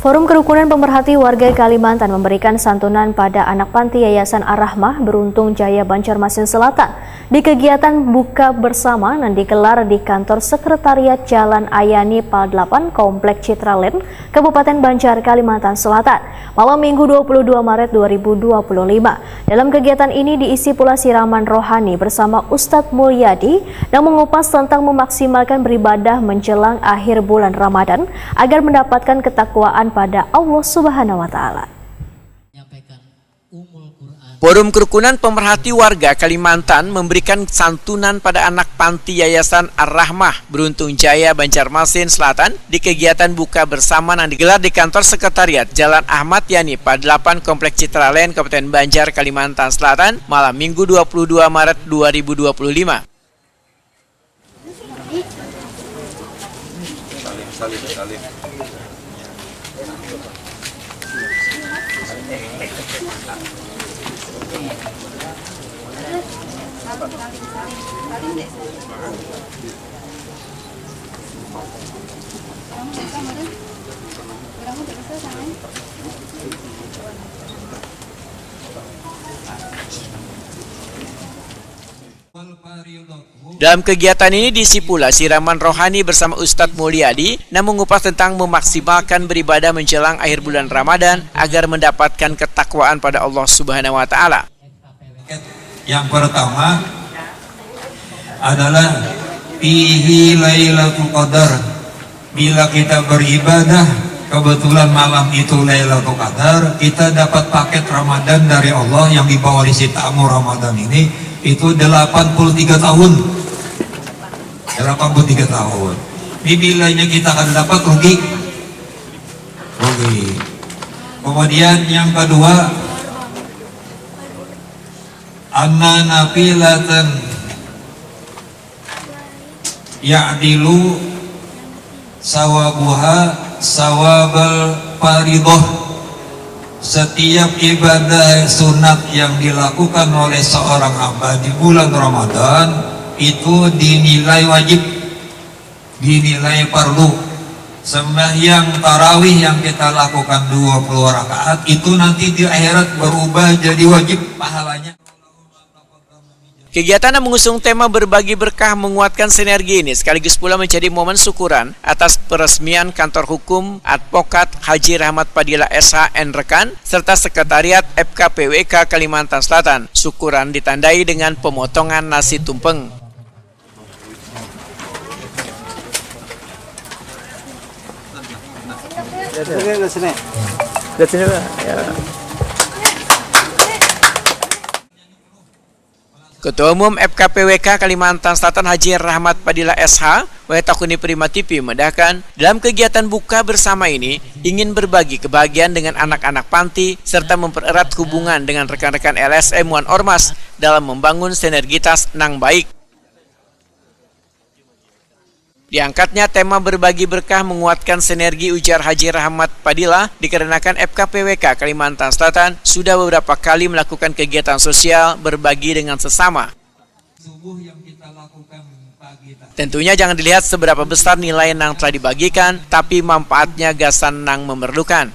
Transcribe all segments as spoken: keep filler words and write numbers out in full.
Forum Kerukunan Pemerhati Warga Kalimantan memberikan santunan pada anak panti Yayasan Ar-Rahmah Beruntung Jaya Banjarmasin Selatan di kegiatan buka bersama yang digelar di kantor sekretariat Jalan Ayani Pal delapan Komplek Citraland, Kabupaten Banjar, Kalimantan Selatan, malam Minggu dua puluh dua Maret dua ribu dua puluh lima. Dalam kegiatan ini diisi pula siraman rohani bersama Ustadz Mulyadi yang mengupas tentang memaksimalkan beribadah menjelang akhir bulan Ramadan agar mendapatkan ketakwaan pada Allah Subhanahu wa Ta'ala. Forum Kerukunan Pemerhati Warga Kalimantan memberikan santunan pada anak panti Yayasan Ar-Rahmah Beruntung Jaya Banjarmasin Selatan di kegiatan buka bersama yang digelar di kantor sekretariat Jalan Ahmad Yani Pal delapan Komplek Citraland, Kabupaten Banjar, Kalimantan Selatan, malam Minggu dua puluh dua Maret dua ribu dua puluh lima. Dalam kegiatan ini diisi pula siraman rohani bersama Ustadz Mulyadi yang mengupas tentang memaksimalkan beribadah menjelang akhir bulan Ramadan agar mendapatkan ketakwaan pada Allah Subhanahu wa Ta'ala. Yang pertama adalah fihi lailatul qadar. Bila kita beribadah, kebetulan malam itu Lailatul Qadar, kita dapat paket Ramadan dari Allah yang dibawa oleh si tamu Ramadan ini itu delapan puluh tiga tahun. Delapan puluh tiga tahun. Ini bilanya kita akan dapat rugi. Rugi. Kemudian yang kedua, anna nafilatan ya'dilu sawabuha sawabal faridoh. Setiap ibadah sunat yang dilakukan oleh seorang hamba di bulan Ramadan itu dinilai wajib, dinilai fardu. Sembahyang tarawih yang kita lakukan dua puluh rakaat itu nanti di akhirat berubah jadi wajib pahalanya. Kegiatan yang mengusung tema berbagi berkah menguatkan sinergi ini sekaligus pula menjadi momen syukuran atas peresmian kantor hukum Advokat Haji Rahmat Padilla S H and rekan serta sekretariat F K P W K Kalimantan Selatan. Syukuran ditandai dengan pemotongan nasi tumpeng. Lihat sini, Pak. Ya. Ketua Umum F K P W K Kalimantan Selatan Haji Rahmat Padilla S H, wayah takuni Prima T V memedahkan, dalam kegiatan buka bersama ini ingin berbagi kebahagiaan dengan anak-anak panti serta mempererat hubungan dengan rekan-rekan L S M wan Ormas dalam membangun sinergitas nang baik. Diangkatnya tema berbagi berkah menguatkan sinergi ujar Haji Rahmat Padilla dikarenakan F K P W K Kalimantan Selatan sudah beberapa kali melakukan kegiatan sosial berbagi dengan sesama. Tentunya jangan dilihat seberapa besar nilai nang telah dibagikan, tapi manfaatnya gasan nang memerlukan.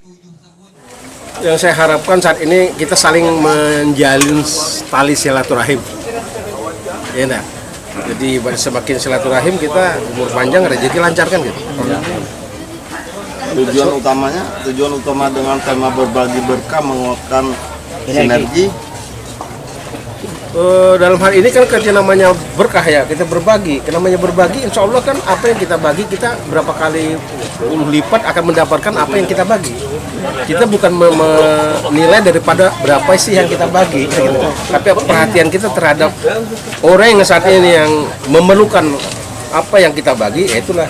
Yang saya harapkan saat ini kita saling menjalin tali silaturahim. Ya enggak? Jadi semakin silaturahim kita umur panjang rezeki lancarkan gitu. Tujuan utamanya, tujuan utama dengan tema berbagi berkah menguatkan sinergi. Uh, dalam hal ini kan kerja namanya berkah ya, kita berbagi. Namanya berbagi, insya Allah kan apa yang kita bagi kita berapa kali puluh lipat akan mendapatkan apa yang kita bagi. Kita bukan menilai daripada berapa sih yang kita bagi, gitu. Tapi perhatian kita terhadap orang yang saat ini yang memerlukan apa yang kita bagi, ya itulah.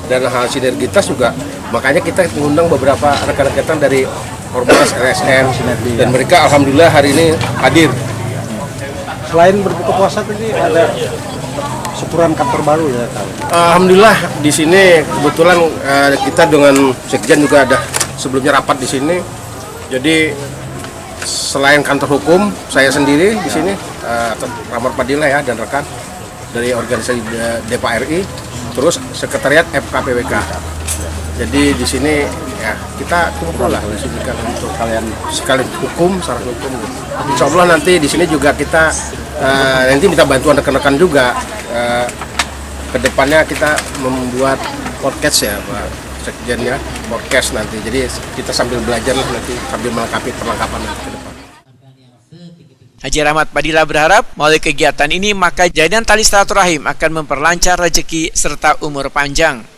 Dan hal sinergitas juga, makanya kita mengundang beberapa rekan-rekan dari Ormas, L S M, dan mereka alhamdulillah hari ini hadir. Selain berbuka puasa tadi ada syukuran kantor baru ya, Kang? Alhamdulillah di sini kebetulan uh, kita dengan sekjen juga ada sebelumnya rapat di sini. Jadi selain kantor hukum, saya sendiri di sini uh, Ramar Padilla ya dan rekan dari organisasi D P R I, terus sekretariat F K P W K. Jadi di sini ya kita kumpul lah di sini kan untuk kalian sekali hukum, secara hukum. Insya Allah nanti di sini juga kita eh, nanti minta bantuan rekan-rekan juga. Eh, kedepannya kita membuat podcast ya, Pak Sekjen ya, podcast nanti. Jadi kita sambil belajar lah nanti sambil melengkapi perlengkapan nanti ke depan. Haji Rahmat Padilla berharap melalui kegiatan ini maka jalinan tali silaturahim akan memperlancar rezeki serta umur panjang.